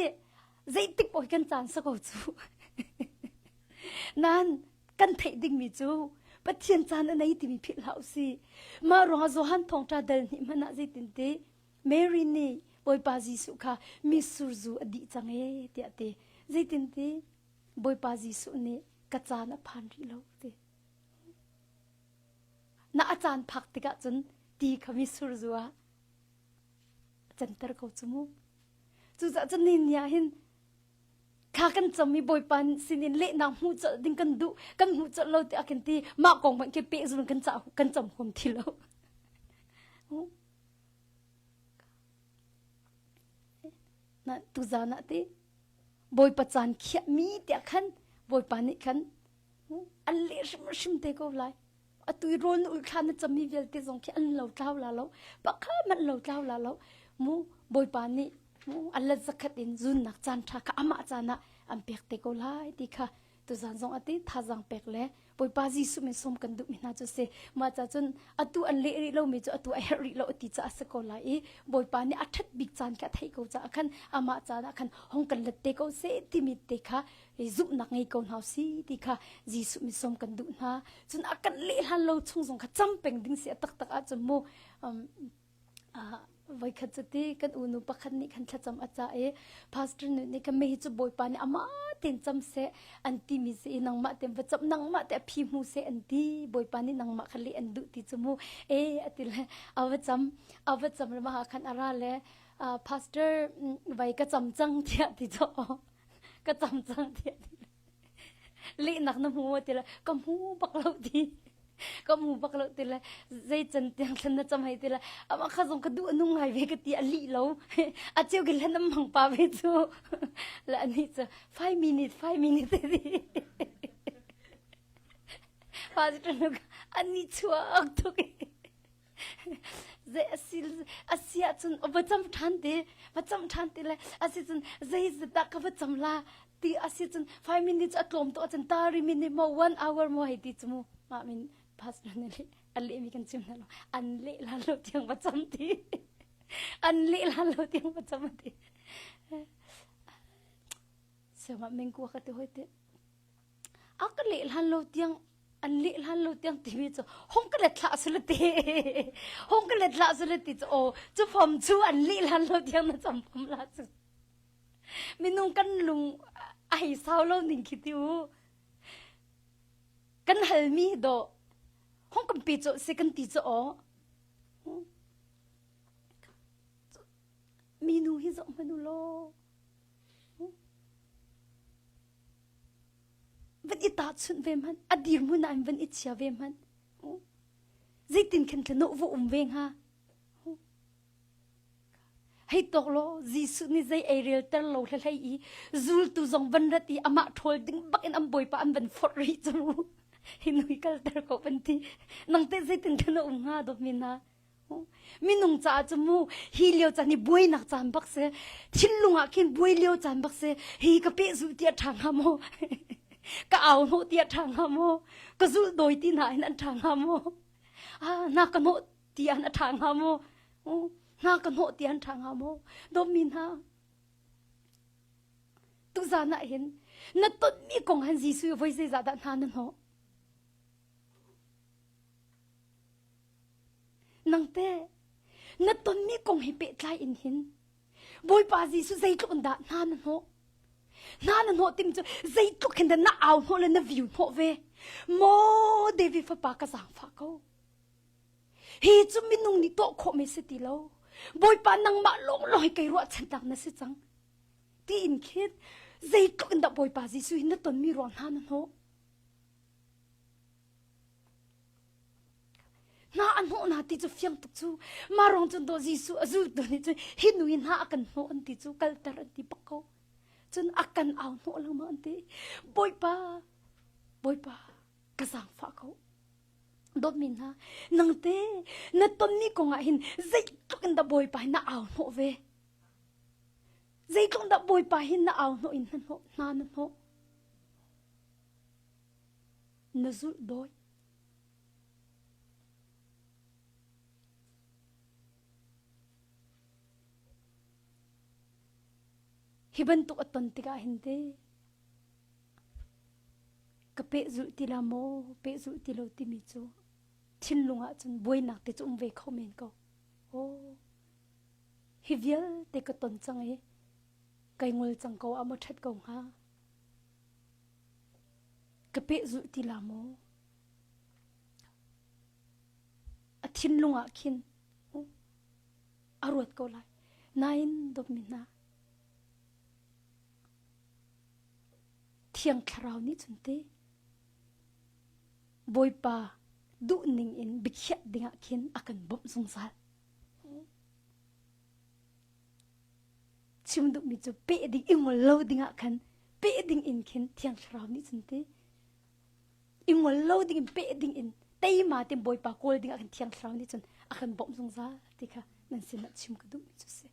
zeitik paoh kan caan sa ko cu nan kan theih dingmi cu Pathian caan a nei timi philh hlah usih mah ruangah Johan thawngṭha dal hnih hmanh ah zeitin ti Mary nih Bawipa Jesuh kha mitsur zu a dih cang ee tiah ti zeitin ti Bawipa Jesuh nih ka caan a phan rih lo ti Na a caan phak tikah cun ti kha mitsur zu ah a canter ko cu mu. Cucaah cun ni ni ah hin thla kan cam i Bawipa sinin lehnak hmuh colh ding kan duh kan hmuh colh lo tiah kan ti mah kong hmanh khi pehzul kan ca kan cam huam ti lo. Na tuzan ah ti Bawipa caan khiahmi tiah khan Bawipa nih khan an leh hrimhrim te ko lai atu i rawl na ulh thla na cammi vialte zong khi an lo tlau la lo pakhat hmanh lo tlau la lo mu bawipa nih mu an let zakhat in zunnak caan ṭha kha amah caan ah an pek te ko lai ti kha tuzan zong ati thazang pek le Bawipa Jesuh min sawm kan duhmi hna cu si mah ca cun atu an leh rih lomi cu atu a herh rih lo ti caah si ko lai i Bawipa nih a ṭhat bik caan kha a theih ko caah khan amah caan ah khan hong kan let te ko seh timi te kha zumhnak ngei ko hna si ti kha Jesuh min sawm kan duh hna cun a kan leh hlan lo chung zong kha cam peng ding si a taktak ahcun mu um, voikhat cu ti kan unu pakhat nih khan thlacam a ca i pastor nu nih khan mei cu bawipa nih amah tein cam seh an ti mi si i nangmah tein va cam nangmah te a phi hmu seh an ti bawipa nih nangmah kha leh an duh ti cu mu e a ti le a va cam a va cam le mah khan a ra le pastor vai ka cam cang tiah ti cu ka cam cang tiah ti lehnak na hmu ti le ka hmu bak lo ti. Ka mu bak lo ti le zei can tiang thlan na cam hei ti le amah kha zong ka duh a nung ngai ve ka ti a lih lo. A cheu ke hlan am mang pa ve cu. Le anih cu 5 minute 5 minute ti. Pa cu ani chuak tuk Zei a si a si ahcun va cam ṭhan te, va cam ṭhan te le a si cun zei dah ka va cam la ti a si cun 5 minutes a tlawm tuk ahcun 30 minute maw 1 hour maw hei ti cu mu mah min pastor nih a lehmi kan chim hna lo an leh lan lo tiang va cam ti an leh lan lo tiang va cam ti siamah mengkua ka ti hoi te A ka leh hlan lo tiang an leh hlan lo tiang timi cu hong ka let hlah sule ti hong ka let hlah sule ti cu aw cu fom cu an leh hlan lo tiang na cam fom la cu minung kan lung a hei sau lo ning khi ti u kan halmi do hong kan pe cu se kan ti cu aw minu hi zoh hmanh u law Van i tahchunh ve hmanh, a dirhmun ah in van i chia ve hmanh. Zeitin khin thlano va um ve hnga? Hei tawk law Jesuh nih zei ei relter lo hlahlei i zultu zong van rat i amah ṭhawl ding bak in an bawipa an van forh rih cu. Hi nu hi kalter ko van ti. Nang teh zeitin khan na um hnga dawtmi hna? Minung caah cu mu hi lio caan hi buainak caan bak si. Thinlung ah khin buai lio caan bak si. Hi ka pehzulh ti a ṭha hnga maw? ka au hnawh ti a ṭha hnga maw? Ka zulh dawi ti hna hin an ṭha hnga maw? Ah, na ka hnawh ti an a ṭha hnga maw? Na ka hnawh ti an ṭha hnga maw? Dawtmi hna, tuzan ah hin na tonmi kong han Jesuh voi zeizah dah hna na hnawh? Nangteh na tonmi kong he pehtlai in hin Bawipa Jesuh zeitluk in dah hna na hnawh? Hna na hnawh tim cu zeitluk hin dah na au hnawh le na viu hnawh ve? Maw David fapa ka zaangfah ko. Hi cu minung nih tuah khawhmi si ti lo. Bawipa nangmah lawnglawng hi kei ruahchannak na si cang. Tiin khin zeitluk in dah Bawipa Jesuh hi na tonmi ruang hna na hnawh? Hna a hnawh hna ti cu fiang tuk cu mah ruang cun dawh Jesuh a zultu nih cun hi nu hi hna a kan hnawh an ti cu kalter an ti bak ko cun a kan au hnawh lengmang an ti Bawipa Bawipa ka zaangfah ko dawtmi hna nang te na tonmi kong ah hin zeitluk in dah Bawipa hi na au hnawh ve zeitluk dah Bawipa hi na au hnawh in na hnawh hna na hnawh na zulh dawi. Hi bantuk a ton tikah hin te ka pehzulh ti la maw pehzulh ti lo timi cu thinlung ah cun buainak te cu um ve kho men ko. Oh, hi vialte ka ton cang i kai ngol cang ko ah maw ṭhat ko hnga. Ka pehzulh ti la maw? A thinlung ah khin a ruat ko lai. Nain dawtmi hna, Thiang Thlarau nih cun te Bawipa duhning in biakhiah dingah khin a kan bawmh zungzal. Chim duhmi cu peh ding i ngol lo dingah khan peh ding in khin Thiang Thlarau nih cun ti i ngol lo ding in peh ding in teima te Bawipa kawl dingah khan Thiang Thlarau nih cun a kan bawmh zungzal ti kha nan sinah chim ka duhmi cu si.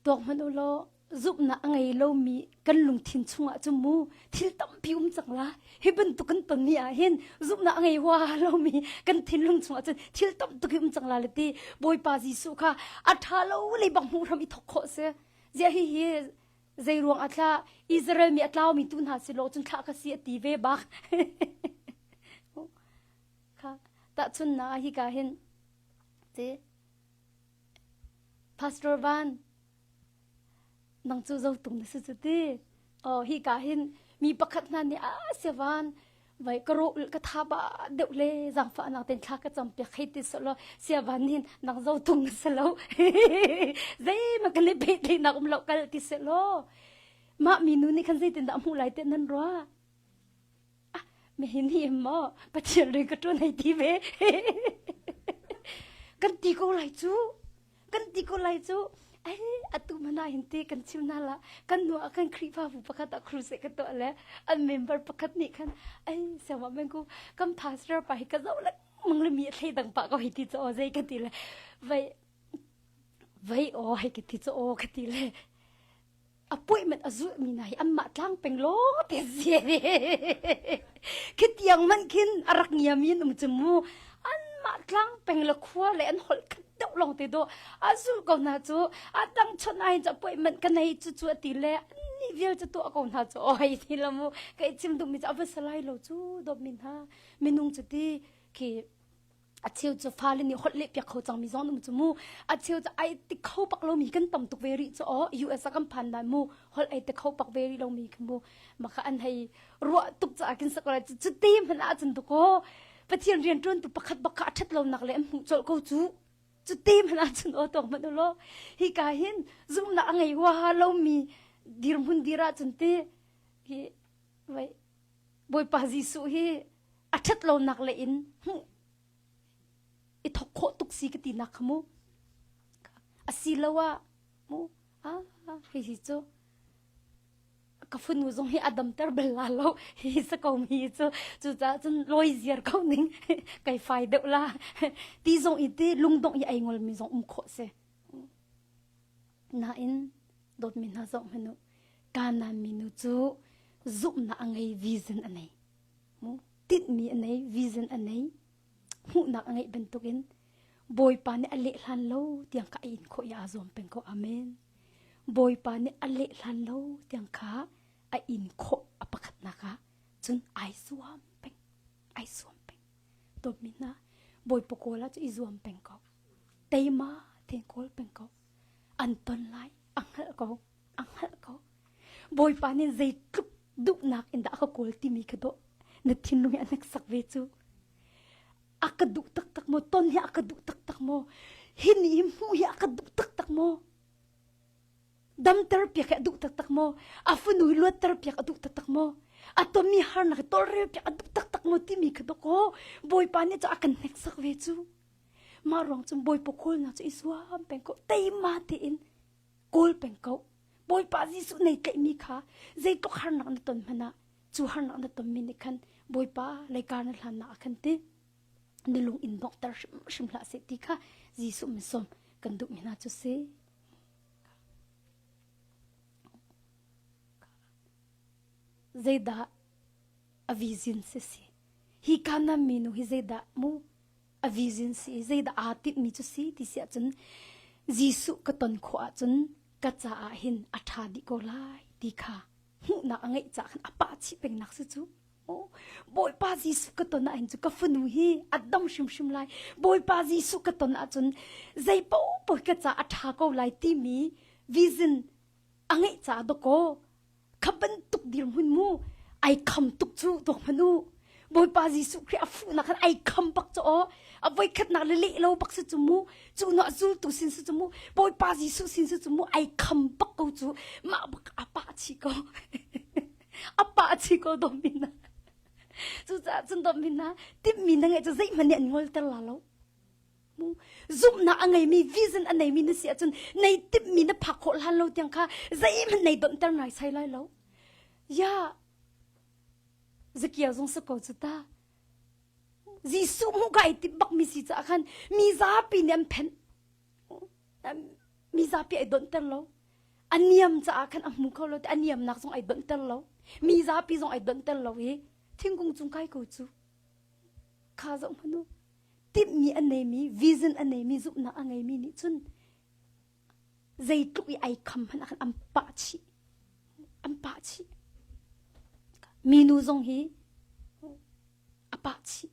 Tuak hmanh u law zumhnak a ngei lomi kan lungthin chungah cun mu thil tampi um cang la. Hi bantuk kan tonmi ah hin zumhnak a ngei huaha lomi kan thinlung chungah cun thil tam tuk hi um cang la le ti Bawipa Jesuh kha a ṭha lo lei bang hmuh hram i thawk khawh si. Ziah hi hi zei ruang a thlah Israel mi a tlaumi tu hna si lo cun thlah ka si a ti ve bak. Kha tahchunnak ah hika hin ti Pastor Van, nang cu zotung na si cu ti. Oh, hi ka hin mi pakhat hna nih a sia van vai ka ro ka tha ba deuh le zangfa nak ten thla ka cam piak hei ti solo sia van hin nang zotung na si lo zei ma kan i pe nak um lo kal ti se lo. Mah minu nih khan zeitindah a hmuh lai tiah nan ruah? Ah, mihin hi maw Pathian rian ka ṭuan hei ti ve. kan ti ko lai cu. Kan ti ko lai cu. Ai, atu mana hin te kan chim na la. Kan nu ah kan Khrihfabu pakhat ah crusade ka tuah le an member pakhat nih khan ai siangma men ku kan pastor pa hi ka zoh lengmang le mi a thlei dang pah ko hi ti cu aw zei ka ti le vai vai aw hei ka ti cu aw ka ti le appointment a zulhmi hna hi anmah tlang peng lawng te si khi tiang man khin a rak ngiami an um cu mu anmah tlang peng le khua le an holh khat deuh lawng te do a zulh ko hna cu a dang chon ai cu appointment ka nei cu cu ati le ni vial cu tuah ko hna cu oi ti la mu kai chim duhmi cu a va salai lo cu dawt min ha minung cu ti khi a cheu cu fale nih holh leh piak kho cangmi zong an um cu mu a cheu cu ai ti kho pak lomi kan tam tuk ve rih cu aw US ah kan phan lai mu holh ai ti kho pak ve rih lomi khi mu maka an hei ruah tuk caah kin sak lai cu te hmanh ah cun tuk aw Pathian rian ṭuan tu pakhat bak kha a ṭhat lonak le an hmuh colh ko cu cu te hmanh ah cun aw tawk hmanh u law hi ka hin zumhnak a ngei huaha lomi dirhmun dir ah cun ti hi vai Bawipa Jesuh hi a ṭhat lonak le in hmuh i thok khawh tuk si ka tinak kha mu asiloah mu ah hihi cu ka fanu zong hi a damter bal la lo hi sa ko mi cu cucaah cun lawi ziar ko ning kai fai deuh la ti zong i ti lungdongh i ai ngol mi zong um khawh si nain dawtmi hna zoh hmanh u Kanaan minu cu zumhnak a ngei vision a nei mu tinhmi a nei vision a nei hmuhnak a ngeih bantukin Bawipa nih a leh hlan lo tiang kha a in khawh i aa zuam peng ko amen Bawipa nih a leh hlan lo tiang kha a in khawh a pakhatnak ah cun ai zuam peng ai zuam peng dawtmi hna Bawipa kawl ah cu i zuam peng ko teima tein kawl peng ko an ton lai a hngalh ko a hngalh ko Bawipa nih zeitluk duhnak in dah a ka kawl timi kha dawh na thinlung hi a hneksak ve cu a ka duh taktak maw ton hi a ka duh taktak maw hi ni hi hmuh hi a ka duh taktak maw damter piak hi a duh taktak maw a fanu hi luatter piak a duh taktak maw a tonmi harnak hi tawlrel piak a duh taktak maw timi kha dawkaw Bawipa nih cu a kan hneksak ve cu mah ruang cun Bawipa kawlnak cu i zuam peng ko teima tein kawl peng ko Bawipa Jesuh nei tlaihmi kha zeitluk harnak na ton hmanh ah cu harnak na tonmi nih khan Bawipa leikar na hlannak ah khan ti na lung in donghter hrimhrim hlah seh ti kha Jesuh min sawm kan duhmi hna cu si. Zeidah a vision si si hi Kanaan minu hi zeidah mu a vision si i zeidah aa tinhmi cu si ti si ahcun Jesuh ka ton khawh ahcun ka caah hin a ṭha dih ko lai ti kha hmuhnak a ngeih caah khan a pah chih pengnak si cu. Bawipa Jesuh ka ton ahhin cu ka fanu hi a dam hrimhrim lai. Bawipa Jesuh ka ton ahcun zei paohpaoh ka caah a ṭha ko lai timi vision a ngeih caah dawkaw kha bantuk dirhmun mu ai kham tuk cu tuak hmanh u Bawipa Jesuh Khrih a fuhnak khan ai kham bak cu aw a voikhatnak le leh lo bak si cu mu cu nu a zultu sin si cu mu Bawipa Jesuh sin si cu mu ai kham bak ko cu mah bak a pah chih ko a pah chih ko domina cucaah cun domina timhmi na ngeih cu zeihmanh nih an ngolter la lo Zumhnak a ngeimi vision a neimi na si ahcun nei timhmi na phak khawh hlan lo tiang kha zeihmanh nei donhter naisai lai lo. Ya Zakia zong si ko cu ta. Jesuh hmuh ka ai timh bakmi si caah khan mi zapi nih an phenh. Mi zapi ai donhter lo. A niam caah khan a hmu kho lo a niamnak zong ai donhter lo. Mi zapi zong ai donhter lo i thingkung cung kai ko cu. Kha zoh hmanh u. Timhmi a neimi, vision a neimi, zumhnak a ngeimi nih cun zeitluk i ai kham hmanh ah khan an pah chih. An pah chih. Minu zong hi a pah chih.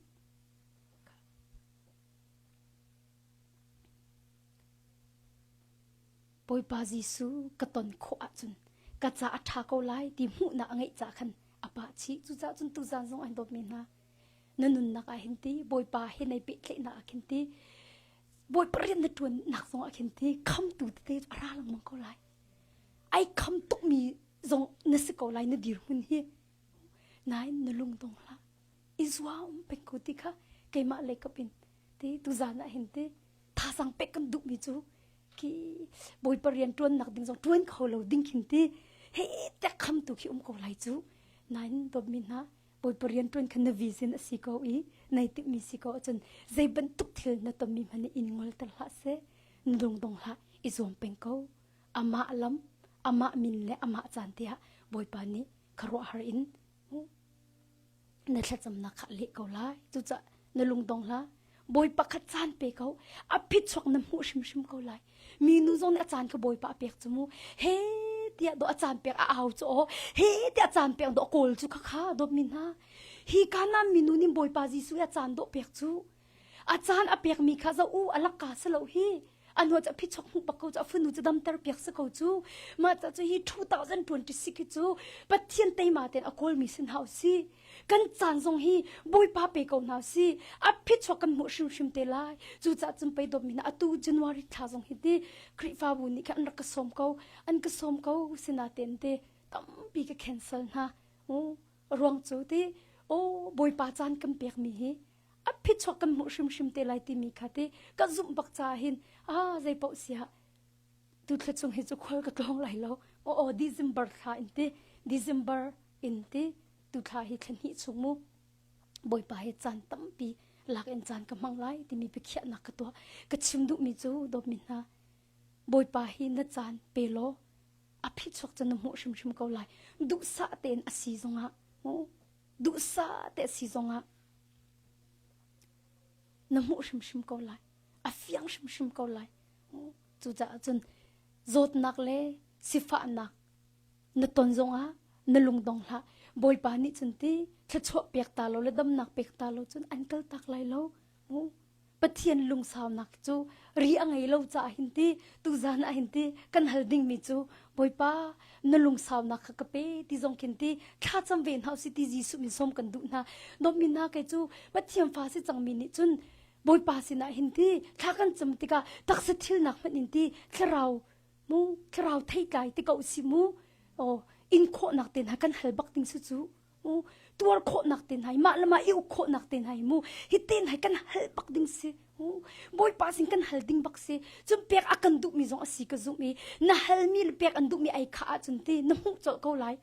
Bawipa Jesuh ka ton khawh ahcun ka ca a ṭha ko lai ti hmuhnak a ngeih caah khan a pah chih. Cucaah cun tuzaan zong an dawtmi hna na nunnak ah hin ti Bawipa he nei pehtlaihnak ah khin ti Bawipa rian na ṭuannak zong ah khin ti khamtu tete a ra lengmang ko lai. Ai kham tukmi zong na si ko lai na dirhmun hi. Nain na lung dong hlah. I zuam peng ko ti kha keimah lei kap in ti tuzan ah hin ti thazang pek kan duhmi cu khi bawipa rian ṭuannak ding zong ṭuan kho lo ding khin ti he tek khamtu khi um ko lai cu. Nain dawtmi hna bawipa rian ṭuan kha na vision a si ko i nai timhmi si ko ahcun zei bantuk thil na tonmi hmanh nih in ngolter hlah seh na lungdong hlah i zuam peng ko amah lam amah min le amah caan te ah bawipa nih khuaruahhar in na thlacamnak kha a leh ko lai cucaah na lungdong hlah bawipa kha caan pe ko a phichuak na hmuh hrimhrim ko lai minu zong nih a caan kha bawipa a pek cu mu he tiah do a caan pek a au cu aw he tiah caan pek do kawl cu kha kha dawtmi hna hi kana minu nih bawipa Jesuh a caan dawh pek cu a caan a pekmi kha zo u a lakka si lo hi a hnu cu a phichuak hmuh bak ko cu a fanu cu damter piak si ko cu mah ca cu hi 2026 hi cu Pathian teima tein a kawlmi sin hau si kan caan zong hi Bawipa pe ko hna si a phichuak kan hmuh hrimhrim te lai cucaah cun pei dawtmi hna atu January thla zong hi ti Khrihfabu nih khan an rak ka sawm ko an ka sawm ko sinatein te tampi ka cancel hna ruang cu ti o Bawipa caan kan pekmi hi a phichuak kan hmuh hrimhrim te lai timi kha ti ka zumh bak caah hin ah zei paoh siah tu thla chung hi cu khual ka tlawng lai lo aw aw December thla in ti December in ti tu thla hi thla hnih chung mu Bawipa he caan tampi lak in caan ka hmang lai timi biakhiahnak ka tuah ka chim duhmi cu dawtmi hna Bawipa hi na caan pe law a phichuak cu na hmuh hrimhrim ko lai duhsah tein a si zongah duhsah te a si zongah na hmuh hrimhrim ko lai a fiang hrimhrim ko lai cucaah cun zawtnak le sifahnak na ton zongah na lungdong hlah bawipa nih cun ti thluachuah pek ta lo le damnak pek ta lo cun an kal tak lai lo Pathian lungsaunak cu ri a ngei lo caah hin ti tuzan ah hin ti kan hal dingmi cu Bawipa na lungsaunak kha ka pe ti zong khin ti thlacam ve hna usih ti Jesuh min sawm kan duh hna dawtmi hna kei cu Pathian fa si cangmi nih cun Bawipa sinah hin ti thla kan cam tikah taksa thilnak hmanh in ti thlarau mu thlarau theitlai ti ko si mu oh in khawhnak te hna kan hal bak ding su cu tuar khawhnak te hna mah le mah i uk khawhnak te hna mu hi te hna kan hal bak ding si bawipa sin kan hal ding bak si cun pek a kan duhmi zong a si ka zumh i na halmi le pek an duhmi ai kha ahcun ti na hmuh colh ko lai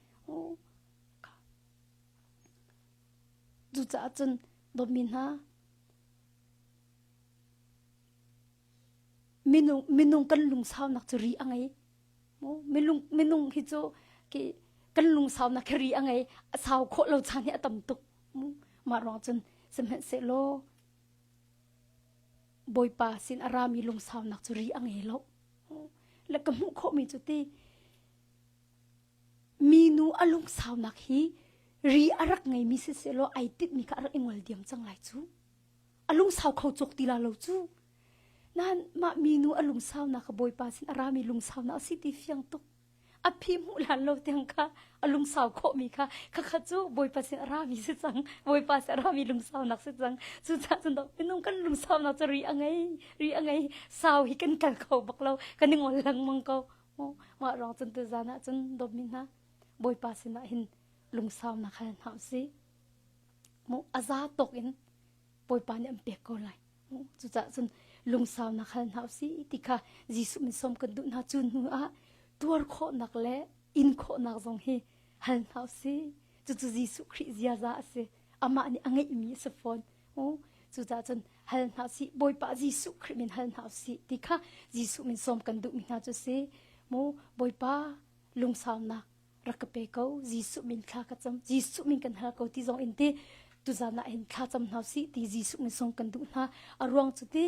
cucaah cun dawtmi hna minung minung kan lungsaunak cu ri a ngei Minung minung hi cu ki kan lungsaunak khi ri a ngei a sau khawh lo caan hi a tam tuk. Mah ruang cun sihmanhsehlaw Bawipa sin a rami lungsaunak cu ri a ngei lo. Le ka hmuh khawhmi cu ti minu a lungsaunak hi ri a rak ngeimi siselaw ai tinhmi kha a rak i ngol diam cang lai cu. A lungsau kho cawk ti la lo cu. Nain mah minu a lungsaunak kha Bawipa sin a rami lungsaunak a si ti fiang tuk. A phi hmuh lan lo tiang kha a lungsau khawhmi kha khakha cu Bawipa sin a rami si cang. Bawipa sin a rami lungsaunak si cang. Cucaah cun minung kan lungsaunak cu ri a ngei, ri a ngei. Sau hi kan kal kho bak lo. Kan i ngol lengmang ko. Mah ruang cun tuzan ah cun dawtmi hna Bawipa sinah hin lungsaunak hal hna usih. Mu a za tawk in Bawipa nih an pek ko lai. Cucaah cun lungsaunak hal hna usih ti kha Jesuh min sawm kan duh hna. Cu hnu ah tuar khawhnak le in khawhnak zong hi hal hna usih. Cucu Jesuh Khrih ziaza a si. Amah nih a ngeihmi a si fawn. Cucaah cun hal hna usih. Bawipa Jesuh Khrih min hal hna usih ti kha Jesuh min sawm kan duhmi hna cu si. Mu Bawipa lungsaunak rak ka pe ko Jesuh min thla ka cam Jesuh min kan hal ko ti zong in ti tuzan ah hin thla cam hna sih ti Jesuh min song kan duh hna a ruang cu ti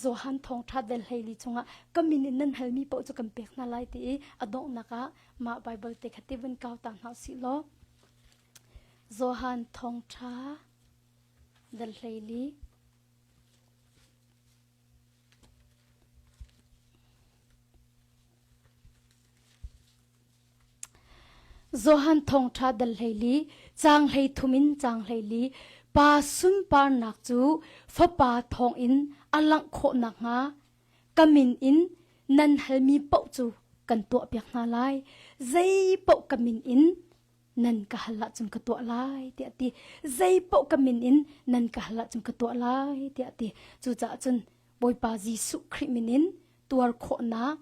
Johan thawngtha del hleili chungah ka min in nan halmi paoh cu kan pek hna lai ti i a donghnak ah mah Bible te kha ti vun kau ta hna sih law Johan thawngtha del hleili Johan thawngṭha dal 14, caang 33 in caang 14, Pa sunparnak cu Fapa thawngin a langh khawh nakhnga ka min in nan halmi paoh cu kan tuah piak hna lai. Zei paoh ka min in nan ka hal ahcun ka tuah lai tiah ti. Zei paoh ka min in nan ka hal ahcun ka tuah lai tiah ti. Cucaah cun Bawipa Jesuh Khrih min in tuar khawhnak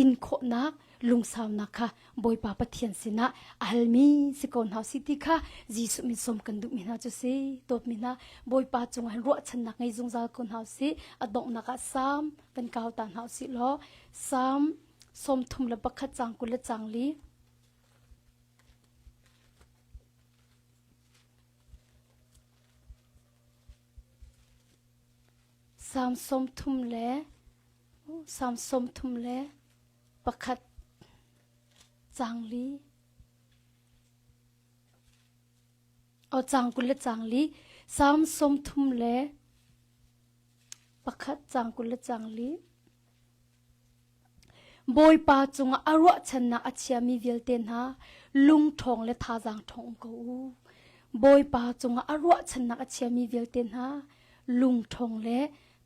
in khawhnak lungsaunak kha Bawipa Pathian sinah a halmi si ko hna si ti kha Jesuh min sawm kan duhmi hna cu si dawtmi hna Bawipa cungah hin ruahchannak ngei zungzal ko hna si a donghnak ah Salm kan kau ta hna usih law Salm 31 cang 20 le cang li Salm 30 le Salm 31 caang li. O caang 20 le caang li. Salm 31 caang 20 le caang li. Bawipa cungah a ruahchannak a chiami vialte hna lungṭhawng le thazaang ṭhawng um ko u. Bawipa cungah a ruahchannak a chiami vialte hna lungṭhawng le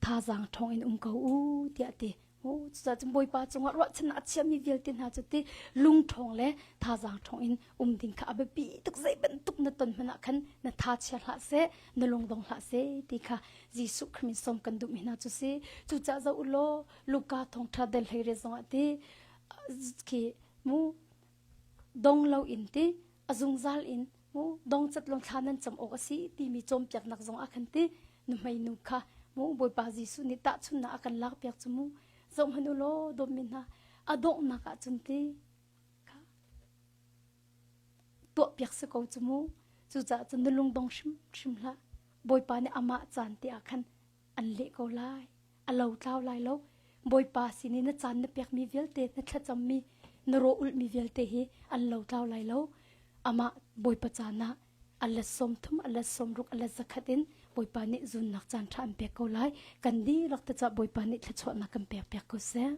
thazaang ṭhawng in um ko u tiah a ti. Cucaah cun Bawipa cungah ruahchannak a chiami vialte hna cu ti lungṭhawng le thazaang ṭhawng in um ding kha a biapi tuk zei bantuk na ton hmanh ah khan na tha chia hlah seh na lungdong hlah seh ti kha Jesuh Khrih min sawm kan duhmi hna cu si. Cucaah zoh u law Luka thawngṭha del hlei re zongah ti khi mu dong lo in ti a zungzal in mu dongcat lawng thla nan cam awk a si timi cawnpiaknak zong ah khan ti nuhmei nu kha mu Bawipa Jesuh nih tahchunhnak a kan lakpiak cu mu zoh hmanh u law dawtmi hna a donghnak ah cun ti kha tuahpiak si ko cu mu cucaah cun na lungdong hrimhrim hlah Bawipa nih amah caan te ah khan an leh ko lai a lo tlau lai lo Bawipa sin i na caan na pekmi vialte na thlacammi na rawh ulhmi vialte hi an lo tlau lai lo amah Bawipa caan ah a let 30 a let 60 a let zakhat in Bawipa nih zunnak caan ṭha an pek ko lai kan dihlak te cah Bawipa nih thluachuahnak kan pek piak ko seh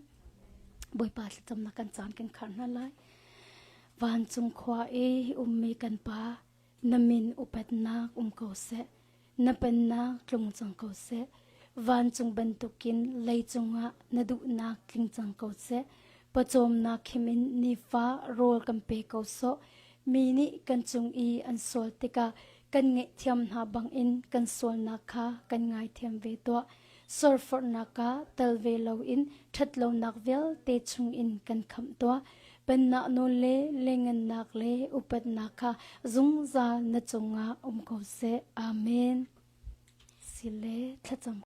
Bawipa thlacamnak kan caan kan khar hna lai vancung khua i ummi kan pa na min upatnak um ko seh Na pennak tlung cang ko seh. Vancung bantukin leicung ah na duhnak tling cang ko seh. Pawcawmnak khim in nifa rawl kan pe ko sawh. Mi nih kan cung i an sual tikah kan ngaihthiam hna bangin kan sualnak kha kan ngaithiam ve tuah. Sorforhnak ah tel ve loin ṭhatlonak vialte chungin kan khamh tuah. Pennak nawl le lengannak le upatnak kha zungzal na cungah um ko seh. Amen. Sile thlacam.